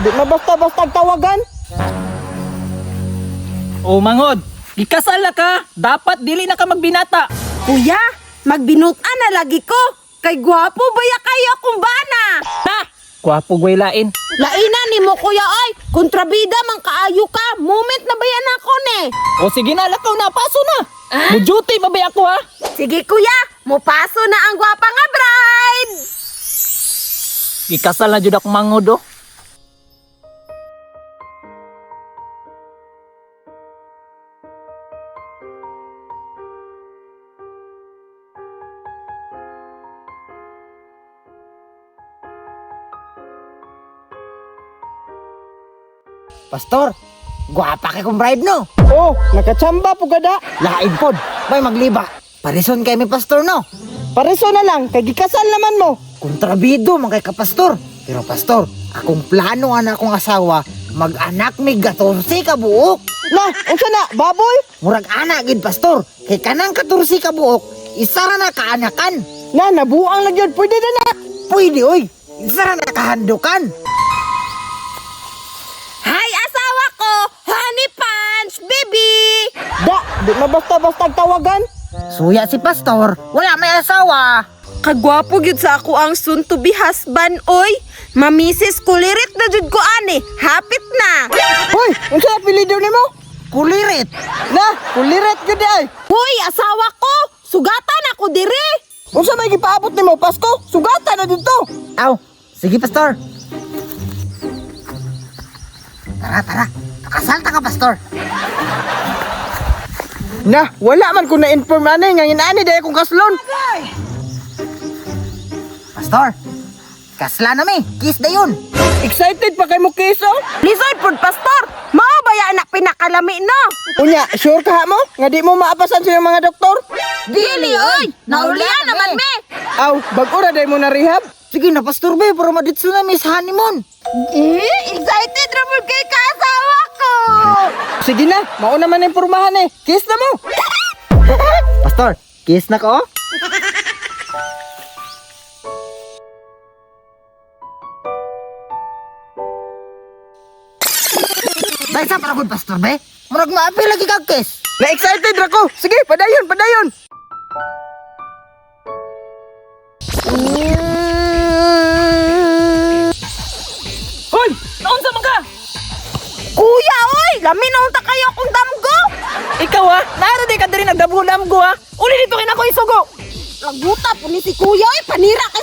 di mabasta-basta tawagan. O mangod, gikasal na ka, dapat dili na ka magbinata. Kuya, magbinutan na lagi ko. Kay gwapo baya kayo akong bana. Na, gwapo gway lain. Laina ni mo kuya oy, kontrabida man kaayo ka. Moment na bayan ako ne. O sige na, lakaw na, paso na. Mo duty pa ba ako ha? Sige kuya, mupaso na ang gwapa nga bride. Gikasal na jud akong mangod oh. Pastor, gwapa kay kong bride no. Oh, nakachamba po kada. Lain pod, may magliba. Parison kay mi pastor no. Pareso na lang, kay gikasal naman mo. Kontrabido man kay ka pastor. Pero pastor, akong plano ana akong asawa, mag-anak mi 14 ka buok. Na, unsa na, baboy? Murag ana gid pastor, kay kanang 14 ka buok, isa ra na kaanakan. Na, nabuang lang yun, pwede na na. Pwede oy, isa ra na kahandukan. Hi asawa ko, honey punch baby. Da, di mabasta-basta tawagan. Suya si pastor, wala may asawa. Kagwapo gyud sa ako ang soon to be husband oy. Mamisis kulirit na jud ko ani. Hapit na. Hoy, unsa na apelyido nimo? Kulirit. Na, kuliret gyud di ay. Hoy asawa ko, sugatan ako diri. Unsa may gipaabot nimo Pasko? Sugatan na dito. Aw, sige pastor. Tara, tara. Pakasal ta ka pastor. Na, wala man ko na-inform ani nga inaani dahil akong kaslon. Pastor, kasla na mi. Kiss na yun. Excited pa kay mo kiso? Lisod pud pastor. Mao ba ya anak pinakalami no? Unya, sure ka ha mo? Nga di mo maapasan sa iyong mga doktor? Dili oy, naulian naman me. Aw, bag-o ra day mo na rehab. Sige na, pastor be, para maditso na mi sa honeymoon. Eh, excited ra pud kay kaasawa ko. Sige na, mauna man ang pormahan eh. Kiss na mo. Pastor, kiss na ko? oh. Dahil sa paragod, Pastor, be. Murag maapil lagi kag kiss. Na-excited ra ko. Sige, padayon, padayon. Hoy, naunsa man ka? Kuya oy, lami na unta kayo akong damgo. Ikaw ha, naara di ka diri nagdabgo-damgo ha. Uli dito kay nako isugo. Laguta po ni si kuya oy, panira kay